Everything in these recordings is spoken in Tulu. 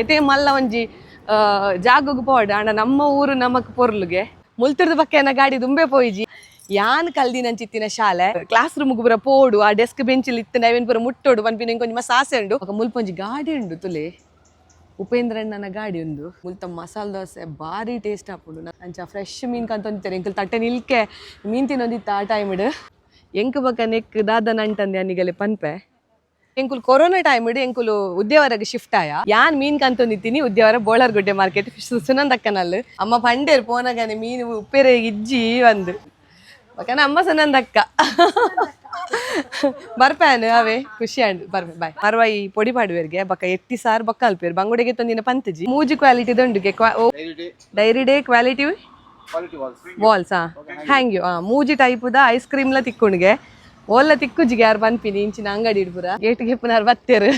ಏತೇ ಮಲ್ಲ ಒಂಜಿ ಜಾಗಗ್ ಪೋವಡ್ ಆಂಡ ನಮ್ಮ ಊರು ನಮಕ್ ಪೊರ್ಲುಗೆ. ಮುಲ್ತುರ್ದು ಬಕ್ಕ ಗಾಡಿ ದುಂಬೆ ಪೋಯಿಜಿ. ಯಾನ್ ಕಲ್ದಿನಂಚಿತ್ತಿನ ಶಾಲೆ ಕ್ಲಾಸ್ ರೂಮ್ ಪೂರ ಪೋಡು, ಆ ಡೆಸ್ಕ್ ಬೆಂಚ್ ಇತ್ತಿನ ಅವೆನ್ ಪೂರ ಮುಟ್ಟೋಡು ಪನ್ಪಿನ ಎಂಕ್ ಒಂಜಿ ಮಸ್ತ್ ಆಸೆ ಉಂಡು. ಬೊಕ ಮುಲ್ಪ ಒಂಜಿ ಗಾಡಿ ಉಂಡು ತುಲೆ, ಉಪೇಂದ್ರಣ್ಣನ ಗಾಡಿ ಉಂದು. ಮುಲ್ತ ಮಸಾಲೆ ದೋಸೆ ಬಾರಿ ಟೇಸ್ಟ್ ಆಪುಂಡು. ಅಂಚ ಫ್ರೆಶ್ ಮೀನ್ ಕಂತೊಂದಿತ್ತೆರ್. ಎಂಕುಲು ತಟ್ಟೆ ನಿಲ್ಕೆ ಮೀನ್ ತಿನ್ನೊಂದಿತ್ತ ಆ ಟೈಮ್ಡ್. ಎಂಕ್ ಬೊಕ ನೆಕ್ ದಾದ ನಂಟಂದೆ ಅನಿಗಲೆ ಪನ್ಪೆ. ಎಂಕುಲು ಕೊರೋನಾ ಟೈಮ್ ಎಂಕುಲು ಉದ್ಯಾವರಗ್ ಶಿಫ್ಟ್ ಆಯ. ಯಾನ್ ಮೀನ್ ಕಂತೊಂದಿತ್ತೀನಿ ಉದ್ಯಾವರ ಬೋಳಾರ್ಗುಡ್ಡೆ ಮಾರ್ಕೆಟ್ ಸುನಂದಕ್ಕನಲ್ಲು. ಅಮ್ಮ ಪಂಡೇರ್ ಪೋನಗನೆ ಮೀನು ಉಪ್ಪೆರೆ ಇಜ್ಜಿ ಬಂದು ಬೊಕನ ಅಮ್ಮ ಸುನಂದಕ್ಕ ಬರ್ಪ್ಯಾನ್ ಅವೇ ಖುಷಿ ಆಂಡ್. ಬರ್ಪೆ, ಬಾಯ್. ಮರ್ವಾಯಿ ಪೊಡಿ ಪಾಡುವೆರ್ಗೆ ಬೊಕ ಎಟ್ಟಿ ಸಾರ್ ಬೊಕ್ಕ ಅಲ್ಪೇರು ಬಂಗುಡೆಗೆ ತಂದಿನ ಪಂತಜಿ ಮೂಜಿ ಕ್ವಾಲಿಟಿ ದುಂಡುಗೆ. Dairy day quality walls hang you ಮೂಜಿ ಟೈಪುದ ಐಸ್ ಕ್ರೀಮ್ಲ ತಿಕ್ಕುಂಡುಗೆ. ಓಲ್ಲ ತಿಕ್ಕುಜಿಗೆ ಯಾರು ಪನ್ಪಿನಿ ಇಂಚಿನ ಅಂಗಡಿ ಇಡ್ಪುರ ಗೇಟ್ ಗೆಪ್ಪುನಾರು ಬತ್ತೇರು.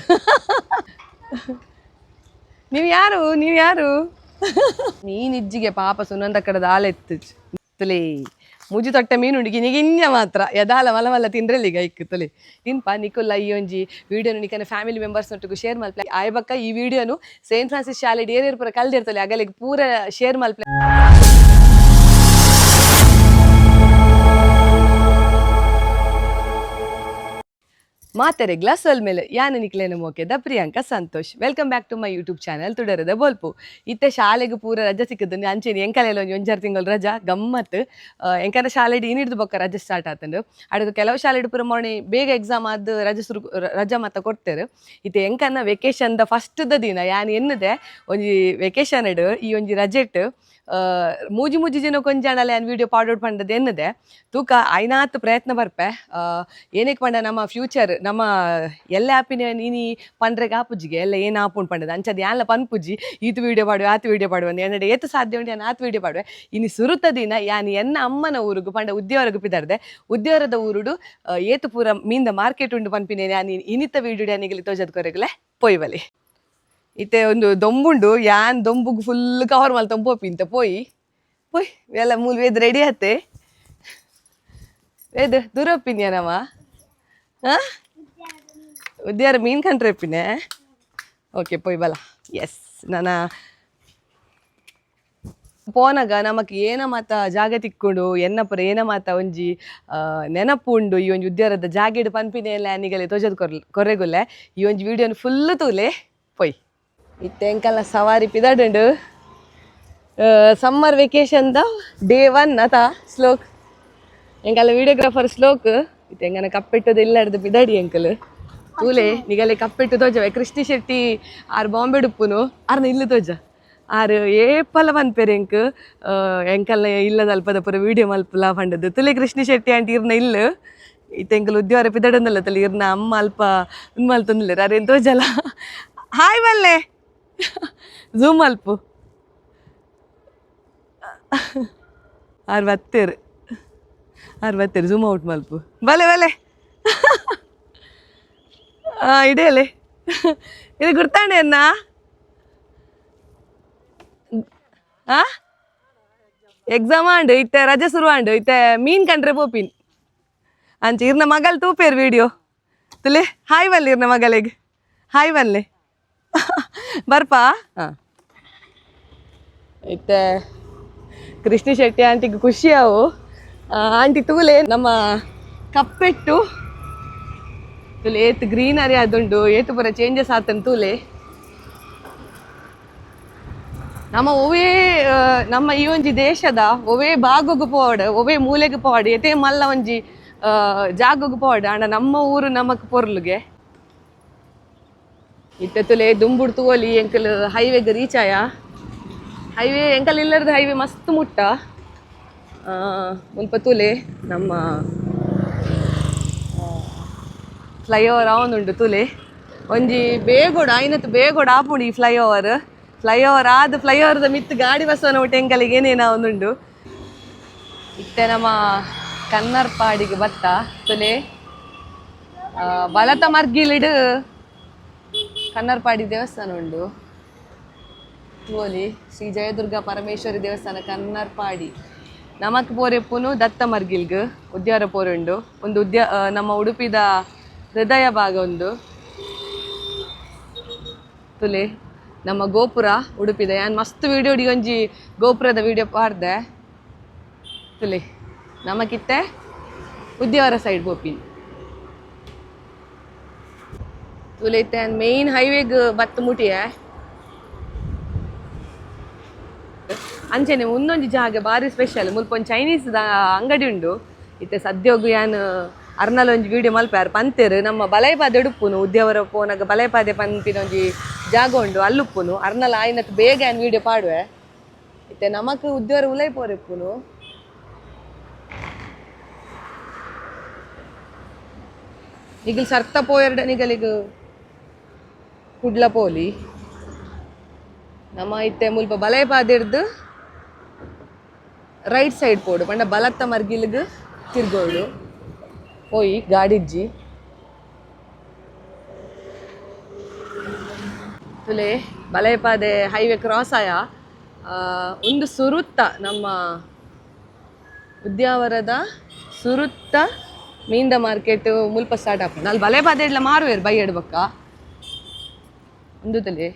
ನೀವು ಯಾರು? ನೀವು ಯಾರು? ಮೀನ್ ಇಜ್ಜಿಗೆ ಪಾಪ ಸುನಂದ ಕಡೆದ ಆಲೆ ಎತ್ತು ತುಲೆ. ಮೂಜಿ ತೊಟ್ಟೆ ಮೀನು ಉಂಡು ಗಿನಿ ಮಾತ್ರ ಯದಾಲ ಮಲ ಮಲ್ಲ ತಿಂದ್ರಲ್ಲಿಗ ಐಕ್ ತುಲೆ ತಿನ್ಪ. ನಿಕುಲ್ಲ ಈ ಒಂಜಿ ವಿಡಿಯೋನು ನಿಕನ ಫ್ಯಾಮಿಲಿ ಮೆಂಬರ್ಸ್ ನೊಟ್ಟುಗು ಶೇರ್ ಮಲ್ಪಲೆ. ಆಯ್ ಬಕ್ಕ ಈ ವಿಡಿಯೋನು ಸೇಂಟ್ ಫ್ರಾನ್ಸಿಸ್ ಶಾಲೆ ಏರೇರು ಪೂರ ಕಲ್ದಿರ್ತಲೆ ಅಗಲಿಗೆ ಪೂರ ಶೇರ್ ಮಲ್ಪಲೆ. ಮಾತೆರೆ ಗ್ಲಾಸ್ ಮೇಲೆ ಯಾನ ನಿಕ್ಲೇನ ಮೋಕೆದ Priyanka Santosh. Welcome back to my YouTube channel ತುಡರದ ಬೊಲ್ಪು. ಇತ್ತೆ ಶಾಲೆಗೆ ಪೂರ ರಜೆ ಸಿಕ್ಕದ್ದು ಅಂಚೆನೆ ಎಂಕಲೆಲ್ಲ ಒಂಜಿ ಒಂಜಾರು ತಿಂಗಳು ರಜಾ ಗಮ್ಮತ್. ಎಂಕನ ಶಾಲೆಡ್ ಇನಿಡ್ದು ಬೊಕ್ಕ ರಜೆ ಸ್ಟಾರ್ಟ್ ಆತಂಡು. ಅಡುಗೆ ಕೆಲವು ಶಾಲೆಡ್ ಪೂರ ಮೊನ್ನೆ ಬೇಗ ಎಕ್ಸಾಮ್ ಆದ್ ರಜೆ ಸುರು ರಜಾ ಮಾತ ಕೊಡ್ತೇರು. ಇತ್ತೆ ಎಂಕನ ವೆಕೇಶನ್ the first the ದಿನ. ಯಾನ್ ಎನ್ನುದೆ ಒಂಜಿ ವೆಕೇಶನ್ ಇಡ್ ಈ ಒಂಜಿ ರಜೆಟ್ ಮೂಜಿ ಮೂಜಿ ಜನ ಕೊಂಜಾಣಲೆ ಯಾನ್ ವಿಡಿಯೋ ಪಾಡೋಡ್ ಪಂಡದ ಎನ್ನುದೆ. ತೂಕ ಐನಾತ್ ಪ್ರಯತ್ನ ಬರ್ಪೆ. ಏನಕ್ಕೆ ಪಂಡ ನಮ್ಮ ಫ್ಯೂಚರ್ ನಮ್ಮ ಎಲ್ಲ ಆಪಿನ ಇನಿ ಪಂಡ್ರೆಗ್ ಆಪುಜಿಗೆ ಎಲ್ಲ ಏನು ಆಪುಂಡು ಪಂಡದ. ಅಂಚದ ಯಾನ್ಲ ಪನ್ಪುಜಿ ಈತ್ ವಿಡಿಯೋ ಪಾಡುವೆ ಆತ್ ವಿಡಿಯೋ ಪಾಡುವೆ ಅಂದ್. ಎನ್ನಡ ಏತ್ ಸಾಧ್ಯ ಉಂಡು ಯಾನ್ ಆತ್ ವಿಡಿಯೋ ಪಾಡುವೆ. ಇನಿ ಸುರುತ ದಿನ ಯಾನ್ ಎನ್ನ ಅಮ್ಮನ ಊರುಗು ಪಂಡ ಉದ್ಯಾವರಗ್ ಪಿದರ್ದೆ. ಉದ್ಯಾವರದ ಊರುಡು ಏತ್ ಪೂರ ಮೀನ್ದ ಮಾರ್ಕೆಟ್ ಉಂಡು ಪನ್ಪಿನ ಯಾನ್ ಇನಿತ ವಿಡಿಯೋ ಯಾನಿಗಲಿ ತೋಜದ್ ಕೊರೆಗ್ಲೆ ಪೋಯ್ ಬಲಿ. ಇತ್ತೆ ಒಂದು ದೊಂಬುಂಡು, ಯಾನ್ ದೊಂಬುಗ್ ಫುಲ್ ಕವರ್ ಮಲ್ತೊಂದು ಪೋಪಿ ಇಂತ. ಪೋಯಿ ಪೋಯ್ ಎಲ್ಲ ಮೂಲು ವೇದ್ ರೆಡಿ ಆತೆ. ವೇದ್ ದೂರ ಒಪ್ಪಿನ್ಯಾ ನಮ್ಮ? ಹಾ, ಉದ್ಯಾರ ಮೀನ್ ಕಂಡ್ರೆ ಒಪ್ಪಿನೆ. ಓಕೆ, ಪೋಯ್ ಬಲ. ಎಸ್, ನನ್ನ ಪೋನಗ ನಮಕ್ ಏನ ಮಾತ ಜಾಗ ತಿಕ್ಕೊಂಡು ಎನ್ನಪುರ ಏನ ಮಾತ ಒಂಜಿ ನೆನಪು ಉಂಡು ಈ ಒಂಜಿ ಉದ್ಯಾರದ ಜಾಗೆಡ್ ಪನ್ಪಿನ ಎಲ್ಲ ನಿಗಲೆ ತೋಜದ್ ಕೊರ್ ಕೊರೆಗುಲ್ಲೆ. ಈ ಒಂಜಿ ವಿಡಿಯೋನ ಫುಲ್ ತೂಲೆ. ಪೊಯ್. ಇತ್ತೆ ಎಂಕಲ್ನ ಸವಾರಿ ಪಿದಡುಂಡು. Summer vacation the day one ಅತ ಶ್ಲೋಕ್? ಎಂಕಲ್ಲ ವಿಡಿಯೋಗ್ರಾಫರ್ ಶ್ಲೋಕ್. ಇತ್ತೆ ಎಂಗನ ಕಪ್ಪೆಟ್ಟದ ಇಲ್ಲಡ್ದು ಪಿದಡಿ ಎಂಕಲ್. ತೂಲೆ, ನಿಗಲೆ ಕಪ್ಪೆಟ್ಟು ತೋಜವೆ. ಕೃಷ್ಣಿ ಶೆಟ್ಟಿ ಆರ್ ಬಾಂಬೆ ಡುಪ್ಪುನು. ಆರ್ನ ಇಲ್ಲು ತೋಜ. ಆರ್ ಏಪಲ ಪನ್ಪೆರ್ ಎಂಕ್ ಎಂಕಲ್ನ ಇಲ್ಲದ ಅಲ್ಪದ ಪೂರ ವಿಡಿಯೋ ಮಲ್ಪುಲ ಪಂಡದು. ತುಲೆ ಕೃಷ್ಣಿ ಶೆಟ್ಟಿ ಆಂಟಿ ಇರ್ನ ಇಲ್ಲು. ಇತ್ತೆ ಎಂಕಲ್ ಉದ್ಯಾವರ ಪಿದಡಂದಲ್ಲ ತಲೆ. ಇರ್ನ ಅಮ್ಮ ಅಲ್ಪ ಉಂದು ಮಲ್ತೊಂದುಲ್ಲೆರ್. ಅರೇನ್ ತೋಜಲ. ಹಾಯ್ ಮಲ್ಲೆ, ಝೂಮ್ ಮಲ್ಪು. ಆರ್ ಬತ್ತೇರು, ಆರ್ ಬತ್ತೇರು. ಝೂಮ್ ಔಟ್ ಮಲ್ಪು. ಬಲೆ ಬಲೆ. ಹಾಂ, ಇಡೇಲೆ. ಇದು ಗುರ್ತಾಂಡೆ ಅನ್ನ. ಆ ಎಕ್ಸಾಮ್ ಆಂಡ್ ಇತ್ತೆ ರಜೆ ಶುರು ಆಂಡ್. ಇತ್ತೆ ಮೀನ್ ಕಂಡ್ರೆ ಪೋಪಿನ್. ಅಂಚ ಇರ್ನ ಮಗಲ್ ತೂಪೇರು ವಿಡಿಯೋ. ತುಲೆ, ಹಾಯ್ ಬಲ್ಲೆ. ಇರ್ನ ಮಗಲೆಗ್ ಹಾಯ್ ಬಲ್ಲೆ. ಬರ್ಪಾ? ಹಾಂ. ಇತ್ತೆ ಕೃಷ್ಣ ಶೆಟ್ಟಿ ಆಂಟಿಗೆ ಖುಷಿ ಅವು. ಆಂಟಿ ತೂಲೆ, ನಮ್ಮ ಕಪ್ಪೆಟ್ಟು ತೂಲೆ. ಏತ್ ಗ್ರೀನರಿ ಆದುಂಡು, ಏತ್ ಪೂರ ಚೇಂಜಸ್ ಆತನ್ ತೂಲೆ. ನಮ್ಮ ಒವೇ ನಮ್ಮ ಈ ಒಂಜಿ ದೇಶದ ಒವೇ ಭಾಗಗ್ ಪೋವಡ್, ಒವೇ ಮೂಲೆಗ್ ಪೋವಡ್, ಏತೇ ಮಲ್ಲ ಒಂಜಿ ಜಾಗಗ್ ಪೋವಡ್ ಆಂಡ ನಮ್ಮ ಊರು ನಮಕ್ ಪೊರ್ಲುಗೆ. ಇತ್ತೆ ತುಲೆ, ದುಂಬುಡು ತೂವೊಲಿ. ಎಂಕಲ್ ಹೈವೇಗ್ ರೀಚ್ ಆಯ. ಹೈವೇ ಎಂಕಲ್ ಇಲ್ಲರ್ದು ಹೈವೇ ಮಸ್ತ್ ಮುಟ್ಟ. ಮುಲ್ಪ ತೂಲೆ, ನಮ್ಮ ಫ್ಲೈಓವರ್ ಆವೊಂದುಂಡು ತೂಲೆ. ಒಂಜಿ ಬೇಗೋಡು ಆಯ್ನತ್ ಬೇಗೋಡು ಆಪುಂಡು ಈ ಫ್ಲೈಓವರ್. ಫ್ಲೈಓವರ್ ಆದ್ ಫ್ಲೈಓವರ್ದ ಮಿತ್ತ್ ಗಾಡಿ ಬಸ್ಸನ ಒಟ್ಟು ಎಂಕಲಿಗೆ ಏನೇನ ಆವೊಂದುಂಡು. ಇತ್ತೆ ನಮ್ಮ ಕನ್ನರ್ಪಾಡಿಗೆ ಬತ್ತ. ತುಲೆ, ಬಲತ ಮರ್ಗಿಲಿಡ್ ಕನ್ನರ್ಪಾಡಿ ದೇವಸ್ಥಾನ ಉಂಡು ತೂವೊಲಿ. ಶ್ರೀ ಜಯದುರ್ಗಾ ಪರಮೇಶ್ವರಿ ದೇವಸ್ಥಾನ ಕನ್ನರ್ಪಾಡಿ. ನಮಕ್ ಪೋರೆಪ್ಪುನು ದತ್ತ ಮರ್ಗಿಲ್ಗ್ ಉದ್ಯಾರ ಪೋರುಂಡು. ಒಂದು ಉದ್ಯ ನಮ್ಮ ಉಡುಪಿದ ಹೃದಯ ಭಾಗ ಒಂದು. ತುಲೆ, ನಮ್ಮ ಗೋಪುರ ಉಡುಪಿದ ಯಾನ್ ಮಸ್ತ್ ವಿಡಿಯೋ ಒಂಜಿ ಗೋಪುರದ ವಿಡಿಯೋ ಪಾಡ್ದೆ. ತುಲೆ ನಮಕಿತ್ತೆ ಉದ್ಯಾವರ ಸೈಡ್ ಪೋಪಿನಿ. ತುಲೆ ಇತ್ತೆ ಮೇನ್ ಹೈವೇಗ್ ಬತ್ತು ಮುಟಿಯೆ. ಅಂಚೆನೆ ಒಂದೊಂಜಿ ಜಾಗ ಬಾರಿ ಸ್ಪೆಷಲ್, ಮುಲ್ಪ ಒಂಜಿ ಚೈನೀಸ್ ಅಂಗಡಿ ಉಂಡು. ಇತ್ತೆ ಸದ್ಯೋಗು ಯಾನ್ ಅರ್ನಲ ಒಂಜಿ ವಿಡಿಯೋ ಮಲ್ಪಾರು ಪಂತೇರು. ನಮ್ಮ ಬಲೈಪಾದೆ ಉಡುಪುನು ಉದ್ಯಾವರ ಪೋನಾಗ ಬಲೈಪಾದೆ ಪನ್ಪಿನ ಒಂಜಿ ಜಾಗ ಉಂಡು, ಅಲ್ಲುಪ್ಪುನು ಅರ್ನಲ ಆಯ್ನತ್ ಬೇಗ ಯಾನ್ ವಿಡಿಯೋ ಪಾಡುವೆ. ಇತ್ತೆ ನಮಕ್ ಉದ್ಯಾವರ ಉಲೈ ಪೋರೆಪ್ಪುನು. ನಿಗಲ್ ಸರ್ತ ಪೋಯರ್ಡ ನಿಗಲಿಗ್ ಕುಡ್ಲ ಪೋಲಿ. ನಮ್ಮ ಇತ್ತೆ ಮುಲ್ಪ ಬಲೈಪಾದೆರ್ದು ರೈಟ್ ಸೈಡ್ ಪೋಡು ಪಂಡ ಬಲತ್ತ ಮರ್ಗಿಲ್ಗ್ ತಿರ್ಗೋಡು ಪೋಯಿ ಗಾಡಿಜ್ಜಿ. ತುಲೆ ಬಲೈಪಾದೆ ಹೈವೇ ಕ್ರಾಸ್ ಆಯ. ಒಂದು ಸುರುತ್ತ ನಮ್ಮ ಉದ್ಯಾವರದ ಸುರುತ್ತ ಮೀನ್ದ ಮಾರ್ಕೆಟ್ ಮುಲ್ಪ ಸ್ಟಾರ್ಟ್ ಆಪುಂಡು. ಅಲ್ಲಿ ಬಲೈಪಾದೆ ಇಡ್ಲ ಮಾರುವೆರ್ ಬೈ ಎಡ್ಬಕ್ಕ. ಒಂದು ತಲೆ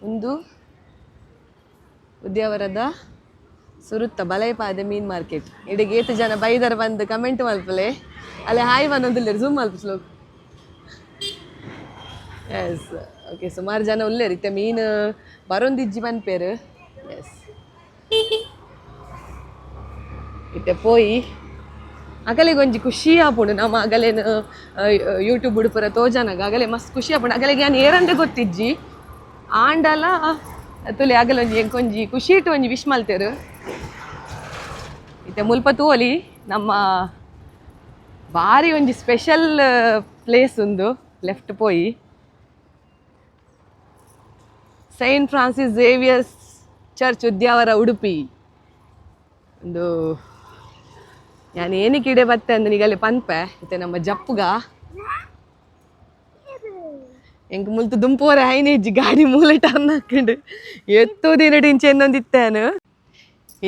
ಒಂದು ಉದ್ಯಾವರದ ಸುರುತ್ತ ಬಲೈಪಾದೆ ಮೀನ್ ಮಾರ್ಕೆಟ್. ಇಡೀ ಏತ್ ಜನ ಬೈದರ್ ಬಂದು ಕಮೆಂಟ್ ಮಲ್ಪಲೆ. ಅಲ್ಲೇ ಹಾಯ್ ಬಂದೊಂದಿಲ್ಲೇರು ಝೂಮ್ ಮಲ್ಪಸ್ಲು. ಎಸ್ ಓಕೆ, ಸುಮಾರು ಜನ ಉಲ್ಲೇರು ಇತ್ತೆ ಮೀನು ಬರೊಂದಿಜ್ಜಿ ಪನ್ಪೇರು. ಎಸ್ ಇತ್ತೆ ಪೋಯಿ ಅಗಲಿಗೆ ಒಂಜಿ ಖುಷಿ ಆಪುಂಡು. ನಮ್ಮ ಅಗಲೇನು ಯೂಟ್ಯೂಬ್ ಉಡುಪುರ ತೋಜಾನಾಗ ಅಗಲೆ ಮಸ್ತ್ ಖುಷಿ ಆಪುಂಡು. ಅಗಲಿಗೆ ಯಾನ್ ಏರಂದೆ ಗೊತ್ತಿಜ್ಜಿ ಆಂಡಲ ತುಲೆ ಅಗಲ ಒಂಜಿ ಎಂಕೊಂಜಿ ಖುಷಿ ಇಟ್ಟು ಒಂಜಿ ವಿಶ್ ಮಲ್ತೇರು. ಇತ್ತೆ ಮುಲ್ಪ ತೂವೊಲಿ ನಮ್ಮ ಬಾರಿ ಒಂಜಿ ಸ್ಪೆಷಲ್ ಪ್ಲೇಸ್ ಉಂದು. ಲೆಫ್ಟ್ ಪೋಯಿ Saint Francis Xavier's church Udyavara Udupi. ಒಂದು ಯಾನ್ ಏನಕ್ಕೆ ಇಡೆ ಬತ್ತೆ ಅಂದ್ ನಿಗಲೆ ಪನ್ಪೆ. ಇತ್ತೆ ನಮ್ಮ ಜಪ್ಪುಗ ಎಂಕ್ ಮುಲ್ತು ದುಂಪೋರೆ ಹೈನೇ ಇಜ್ಜಿ ಗಾಡಿ ಮೂಲೆ ಟರ್ನ್ ಹಾಕೊಂಡು ಎತ್ತೋ ದಿನಡಿ ಇಂಚೆ ಎಂದೊಂದಿತ್ತೇನು.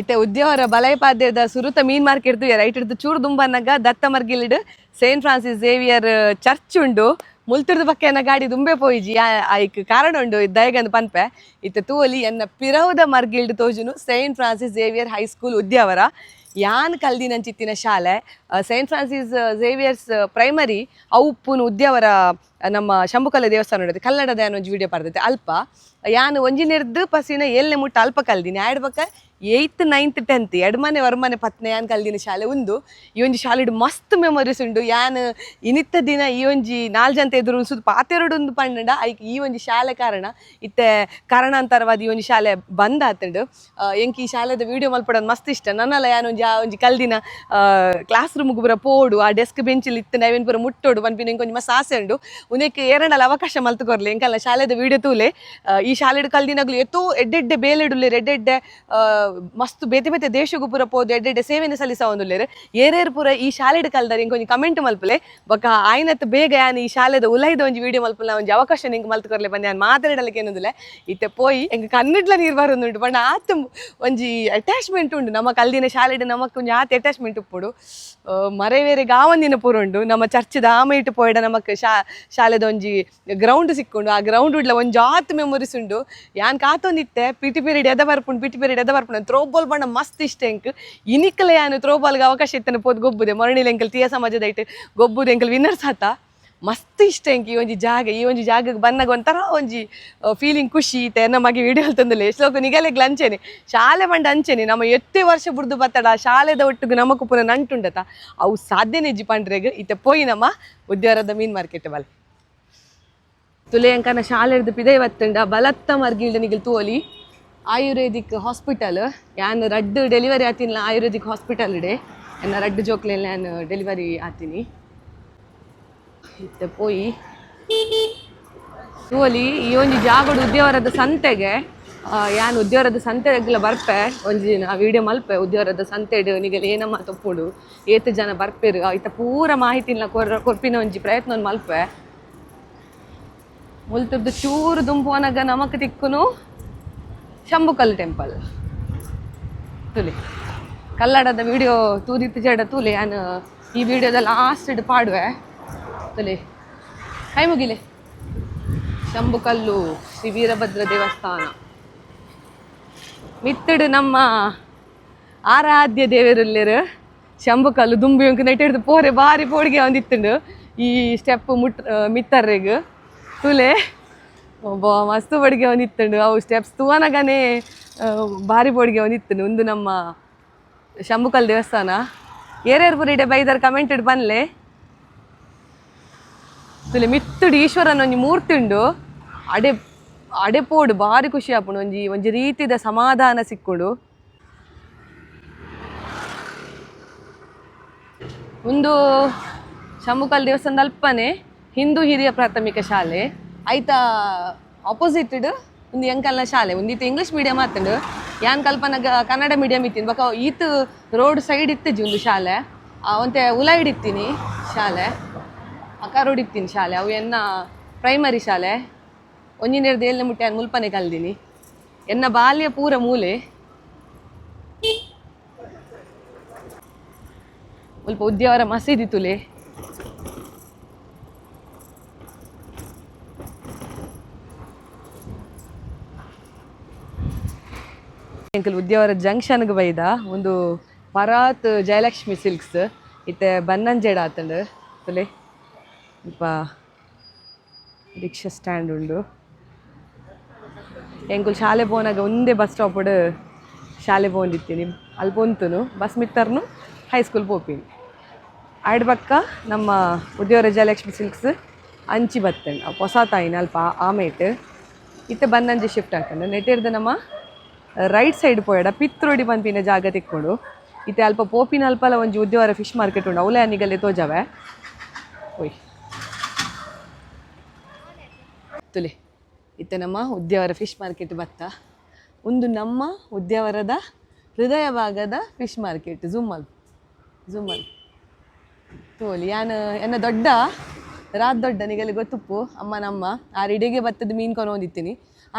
ಇತ್ತೆ ಉದ್ಯಾವರ ಬಲೈಪಾದ್ಯದ ಸುರುತ ಮೀನ್ ಮಾರ್ಕೆಟ್ ರೈಟ್ ಹಿಡ್ದು ಚೂರು ದುಂಬನ್ನಗ ದತ್ತ ಮರ್ಗಿಲಿಡ್ Saint Francis Xavier church ಉಂಡು. ಮುಲ್ತುರ್ದು ಪಕ್ಕ ಗಾಡಿ ದುಂಬೆ ಪೋಯಿಜಿ ಐಕ್ ಕಾರಣ ಉಂಡು ದಯಗಂದು ಪನ್ಪೆ. ಇತ್ತೆ ತೂವೊಲಿ ಎನ್ನ ಪಿರವುದ ಮರ್ಗಿಲ್ಡ್ ತೋಜುನು Saint Francis Xavier high school Udyavara. ಯಾನ್ ಕಲ್ದಿನಂಚಿತ್ತಿನ ಶಾಲೆ Saint Francis Xavier's primary ಅವು ಉಪ್ಪುನು ಉದ್ಯಾವರ ನಮ್ಮ ಶಂಭುಕಲ್ಲೆ ದೇವಸ್ಥಾನ ಉಂಡತೆ ಕನ್ನಡದ ಯಾನ್ ಒಂಜಿ ವಿಡಿಯೋ ಪಾಡ್ದತೆ. ಅಲ್ಪ ಯಾನ್ ಒಂಜಿನೆರ್ದು ಪಸಿನ ಏಳನೇ ಮುಟ್ಟ ಅಲ್ಪ ಕಲ್ದಿನಿ. ಆಯ್ಡ್ ಬೊಕ್ಕ 8th 9th 10th ಎಡ್ಮನೆ ವರ್ಮನೆ ಪತ್ನೆ ಯಾನ್ ಕಲ್ದಿನ ಶಾಲೆ ಉಂದು. ಈ ಒಂಜಿ ಶಾಲೆಡ್ ಮಸ್ತ್ ಮೆಮೊರೀಸ್ ಉಂಡು. ಯಾನ್ ಇನಿತ್ತ ದಿನ ಈ ಒಂಜಿ ನಾಲ್ ಜನ ಎದುರು ಸುತ್ತು ಪಾತೆರೊಡು ಪಂಡ ಐಕ್ ಈ ಒಂಜಿ ಶಾಲೆ ಕಾರಣ. ಇತ್ತೆ ಕಾರಣಾಂತರವಾದ ಈ ಒಂಜಿ ಶಾಲೆ ಬಂದ್ ಆತುಂಡು. ಎಂಕ್ ಈ ಶಾಲೆದ ವಿಡಿಯೋ ಮಲ್ಪಡೋದು ಮಸ್ತ್ ಇಷ್ಟ. ನನ್ನಲ ಯಾನ್ ಒಂಜಿ ಆ ಒಂಜಿ ಕಲ್ದಿನ ಕ್ಲಾಸ್ ರೂಮ್ ಪೂರ ಪೋಡು ಆ ಡೆಸ್ಕ್ ಬೆಂಚಿಲ್ ಇತ್ತು ಐವೆನ್ ಪೂರ ಮುಟ್ಟೋಡು ಪನ್ಪಿನ ಎಂಕ್ ಒಂಜಿ ಮಸ್ತ್ ಆಸೆ ಉಂಡು. ಉಂದೆಕ್ ಏರಂಡಲ ಅವಕಾಶ ಮಲ್ತುಕೊರ್ಲೆ ಎಂಕಲ್ಲ ಶಾಲೆದ ವಿಡಿಯೋ ತೂಲೆ. ಈ ಶಾಲೆಡ್ ಕಲ್ದಿನಗ್ಲು ಎತ್ತೋ ಎಡ್ಡೆಡ್ಡೆ ಬೇಲೆಡುಲ್ಲೆರ್, ಎಡ್ಡೆಡ್ಡೆ ಮಸ್ತ್ ಬೇತೆ ಬೇತೆ ದೇಶಗು ಪೂರ ಪೋದು ಎಡ್ಡೆಡ್ಡೆ ಸೇವೆನ ಸಲ್ಲಿಸವೊಂದುಲ್ಲೆರ್. ಏರೇರು ಪೂರ ಈ ಶಾಲೆಡ್ ಕಲ್ದಾರೆ ಇಂಕೊಂಜಿ ಕಮೆಂಟ್ ಮಲ್ಪಲೆ. ಬೊಕ್ಕ ಆಯ್ನತ್ ಬೇಗ ಯಾನ್ ಈ ಶಾಲೆದ ಉಲೈದ ಒಂಜಿ ವಿಡಿಯೋ ಮಲ್ಪುನ ಒಂಜಿ ಅವಕಾಶ ನಿಂಗೆ ಮಲ್ತುಕೊರ್ಲೆ ಪಂದ್ ಯಾನ್ ಮಾತಾಡಲಿಕ್ಕೆ ಏನೊಂದುಲ್ಲೆ. ಇತ್ತೆ ಪೋಯಿ ಎಂಕ್ ಕಣ್ಣಿಡ್ಲ ನೀರು ಬರೊಂದುಂಡು ಪಂಡ ಆತ್ ಒಂಜಿ ಅಟ್ಯಾಚ್ಮೆಂಟ್ ಉಂಡು ನಮ್ಮ ಕಲ್ದಿನ ಶಾಲೆಡ್ ನಮಕ್ ಒಂಜಿ ಆತ್ ಅಟ್ಯಾಚ್ಮೆಂಟ್ ಉಪ್ಪುಡು. ಮರೆವೇರೆ ಗಾವಂದಿನ ಪೂರ ಉಂಡು. ನಮ್ಮ ಚರ್ಚ್ದ ಆಮೈಟ್ ಪೋಯಡ ನಮಕ್ ಶಾಲೆದ ಒಂಜಿ ಗ್ರೌಂಡ್ ಸಿಕ್ಕೊಂಡು ಆ ಗ್ರೌಂಡ್ ಉಡ್ಲ ಒಂಜಿ ಆತ್ ಮೆಮೊರೀಸ್ ಉಂಡು. ಯಾನ್ ಕಾತೊಂದಿತ್ತೆ ಪಿಟಿ ಪೀರಿಯಡ್ ಎದ ಬರ್ಪುಂಡು, ಪಿಟಿ ಪೀರಿಯಡ್ ಎದ ಬರ್ಪುಂಡು. ಥ್ರೋಬಾಲ್ ಬಣ್ಣ ಮಸ್ತ್ ಇಷ್ಟ ಎಂಕ್. ಇನಿಕಲೆ ಯಾನ್ ಥ್ರೋಬಾಲ್ಗೆ ಅವಕಾಶ ಇತ್ತನ ಪೋದು ಗೊಬ್ಬುದೆ ಮೊರಣಿಲ್ ಎಂಕಲ್ ತಿಯ ಸಮಾಜದ ಐಟ್ ಗೊಬ್ಬುದೆ ಎಂಕಲ್ ವಿನ್ನರ್ಸ್ ಆತ. ಮಸ್ತ್ ಇಷ್ಟ ಎಂಕ್ ಈ ಒಂಜಿ ಜಾಗ. ಈ ಒಂಜಿ ಜಾಗಕ್ಕೆ ಬನ್ನಾಗ ಒಂಥರ ಒಂಜಿ ಫೀಲಿಂಗ್ ಖುಷಿ ಇತ್ತೆ. ಎನ್ನ ಮಗೆ ವಿಡಿಯೋ ತಂದಲೆ ಶ್ಲೋಕ ನಿಗಲೆಗ್ಲ ಅಂಚೆನೆ ಶಾಲೆ ಪಂಡ ಅಂಚೆನೆ ನಮ್ಮ ಎತ್ತೆ ವರ್ಷ ಬುಡ್ದು ಬತ್ತಡ ಶಾಲೆದ ಒಟ್ಟುಗು ನಮಕ್ ಪುನ ನಂಟುಂಡತ ಅವು ಸಾಧ್ಯನೇ ಇಜ್ಜಿ ಪಂಡ್ರೆಗ್. ಇತ್ತೆ ಪೋಯಿ ನಮ್ಮ ಉದ್ಯಾವರದ ಮೀನ್ ಮಾರ್ಕೆಟ್ ಬಲೆ. ತುಲೆ ಅಂಕನ ಶಾಲೆರ್ದು ಪಿದೈ ಬತ್ತುಂಡ ಬಲತ್ತ ಮರ್ಗಿಲ್ಡ ನಿಗಲ್ ತೂವೊಲಿ ಆಯುರ್ವೇದಿಕ್ ಹಾಸ್ಪಿಟಲ್. ಯಾನ್ ರಡ್ಡ್ ಡೆಲಿವರಿ ಆತಿನ ಆಯುರ್ವೇದಿಕ್ ಹಾಸ್ಪಿಟಲ್ ಇಡೆ ಎನ್ನ ರಡ್ಡ್ ಜೋಕ್ಲೆಲ್ಲ ಯಾನ್ ಡೆಲಿವರಿ ಆತೀನಿ. ಇತ್ತೆ ಪೋಯಿ ತೂವೊಲಿ ಈ ಒಂಜಿ ಜಾಗಡ್ ಉದ್ಯಾವರದ ಸಂತೆಗೆ. ಯಾನ್ ಉದ್ಯಾವರದ ಸಂತೆಗ್ಲ ಬರ್ಪೆ ಒಂಜಿ ನಾ ವಿಡಿಯೋ ಮಲ್ಪೆ. ಉದ್ಯಾವರದ ಸಂತೆಡ್ ನಿಗಲ್ ಏನಮ್ಮ ತಪ್ಪುಂಡು ಏತ್ ಜನ ಬರ್ಪೆರು ಐತ ಪೂರ ಮಾಹಿತಿನ ಕೊರ್ಪಿನ ಒಂಜಿ ಪ್ರಯತ್ನ ಮಲ್ಪೆ. ಮುಲ್ತುರ್ದು ಚೂರು ದುಂಪುವನಗ ನಮಕ್ ತಿಕ್ಕುನು ಶಂಭುಕಲ್ ಟೆಂಪಲ್. ತುಲಿ ಕಲ್ಲಡದ ವಿಡಿಯೋ ತೂದಿತ್ತು ಜಡ ತೂಲೆ ಯಾನ್ ಈ ವಿಡಿಯೋದ ಲಾಸ್ಟ್ ಪಾಡುವೆ. ತುಲಿ ಕೈ ಮುಗಿಲೆ. Shambhukallu Shri Veerabhadra ದೇವಸ್ಥಾನ. ಮಿತ್ತಡು ನಮ್ಮ ಆರಾಧ್ಯ ದೇವರುಲ್ಲೇರು. ಶಂಭುಕಲ್ಲು ದುಂಬಿ ಒಂಕ್ ನೆಟ್ಟಿಡ್ದು ಪೋರೆ ಬಾರಿ ಪೋಡಿಗೆ ಒಂದಿತ್ತುಂಡು. ಈ ಸ್ಟೆಪ್ ಮುಟ್ ಮಿತ್ತರ್ರೆಗ್ ತುಲೆ ಒಬ್ಬ ಮಸ್ತ್ ಬಡಿಗೆ ಒಂದಿತ್ತುಂಡು. ಅವು ಸ್ಟೆಪ್ಸ್ ತೂವನಗನೇ ಬಾರಿ ಪೋಡಿಗೆ ಒಂದಿತ್ತುಂಡು. ಒಂದು ನಮ್ಮ ಶಂಭುಕಲ್ ದೇವಸ್ಥಾನ. ಏರೇರು ಪುರ ಇಡೆ ಬೈದರ್ ಕಮೆಂಟೆಡ್ ಬನ್ಲೆ. ತುಲೆ ಮಿತ್ತುಡು ಈಶ್ವರನ ಒಂಜಿ ಮೂರ್ತಿ ಉಂಡು. ಅಡೆ ಅಡೆ ಪೋಡು ಬಾರಿ ಖುಷಿ ಆಪುಂಡು. ಒಂಜಿ ಒಂಜಿ ರೀತಿದ ಸಮಾಧಾನ ಸಿಕ್ಕುಂಡು. ಒಂದು ಶಂಭುಕಲ್ ದೇವಸ್ಥಾನದ ಅಲ್ಪನೆ ಹಿಂದೂ ಹಿರಿಯ ಪ್ರಾಥಮಿಕ ಶಾಲೆ. ಐತ ಆಪೋಸಿಟ್ ಒಂದು ಎಂಕಲ್ನ ಶಾಲೆ. ಒಂದಿತ್ತು ಇಂಗ್ಲೀಷ್ ಮೀಡಿಯಂ ಆತಂಡು. ಯಾನ್ ಕಲ್ಪನಾಗ ಕನ್ನಡ ಮೀಡಿಯಂ ಇತ್ತೀನಿ. ಬೊಕ ಈತ್ ರೋಡ್ ಸೈಡ್ ಇತ್ತಿಜಿ ಒಂದು ಶಾಲೆ. ಒಂತೆ ಉಲೈಡ್ ಇತ್ತೀನಿ ಶಾಲೆ. ಅಕ್ಕ ರೋಡ್ ಇತ್ತೀನಿ ಶಾಲೆ. ಅವು ಎನ್ನ ಪ್ರೈಮರಿ ಶಾಲೆ. ಒಂಜಿನೇರ್ದು ಏಳನೇ ಮುಟ್ಟೆ ಯಾನ್ ಮುಲ್ಪನೆ ಕಲ್ದಿನಿ. ಎನ್ನ ಬಾಲ್ಯ ಪೂರ ಮೂಲೆ. ಮುಲ್ಪ ಉದ್ಯಾವರ ಮಸೀದಿ ತುಲೆ. ಎಂಕಲ್ ಉದ್ಯಾವರ ಜಂಕ್ಷನ್ಗೆ ಬೈದ. ಒಂದು ಪರಾತ್ ಜಯಲಕ್ಷ್ಮಿ ಸಿಲ್ಕ್ಸ್ ಇತ್ತೆ ಬನ್ನಂಜೇಡ ಆತಂಡು. ತುಲೆ ಮುಲ್ಪ ರಿಕ್ಷಾ ಸ್ಟ್ಯಾಂಡ್ ಉಂಡು. ಎಂಕುಲು ಶಾಲೆ ಪೋನಾಗ ಒಂದೇ ಬಸ್ ಸ್ಟಾಪ್ ಶಾಲೆ ಪೋಂದಿತ್ತೀನಿ. ಅಲ್ಪ ಉಂತುನು ಬಸ್ ಮಿತ್ತರ್ನು ಹೈಸ್ಕೂಲ್ ಪೋಪಿನಿ. ಆಡ್ ಬಕ್ಕ ನಮ್ಮ ಉದ್ಯಾವರ ಜಯಲಕ್ಷ್ಮಿ ಸಿಲ್ಕ್ಸ್ ಅಂಚಿ ಬತ್ತಂಡು. ಹೊಸ ತಾಯಿನ ಅಲ್ಪ ಆಮೇಟ್ ಇತ್ತೆ ಬನ್ನಂಜೆ ಶಿಫ್ಟ್ ಹಾಕೊಂಡು. ನೆಟ್ಟಿರ್ದ ನಮ್ಮ ರೈಟ್ ಸೈಡ್ ಪೋಯಡ ಪಿತ್ರೋಡಿ ಪನ್ಪಿನ ಜಾಗ ತಿಕ್ಕೊಂಡು. ಇತ್ತೆ ಅಲ್ಪ ಪೋಪಿನ ಅಲ್ಪಲ ಒಂಜಿ ಉದ್ಯಾವರ ಫಿಶ್ ಮಾರ್ಕೆಟ್ ಉಂಡು. ಅವಲೇ ಅನಿಗಲ್ಲೇ ತೋಜಾವೆ. ಓಯ್ ತುಲೆ ಇತ್ತೆ ನಮ್ಮ ಉದ್ಯಾವರ ಫಿಶ್ ಮಾರ್ಕೆಟ್ ಬತ್ತ. ಒಂದು ನಮ್ಮ ಉದ್ಯಾವರದ ಹೃದಯ ಭಾಗದ ಫಿಶ್ ಮಾರ್ಕೆಟ್. ಝೂಮಲ್ ಝೂಮಲ್ ತೋಲಿ. ಯಾನ್ ಎನ್ನ ದೊಡ್ಡ ರಾತ್ ದೊಡ್ಡ ನಿಗಲಿ ಗೊತ್ತುಪ್ಪು ಅಮ್ಮ ನಮ್ಮ ಆರು ಇಡಿಗೆ ಬತ್ತದ ಮೀನು ಕೊನೊಂದಿತ್ತೀನಿ.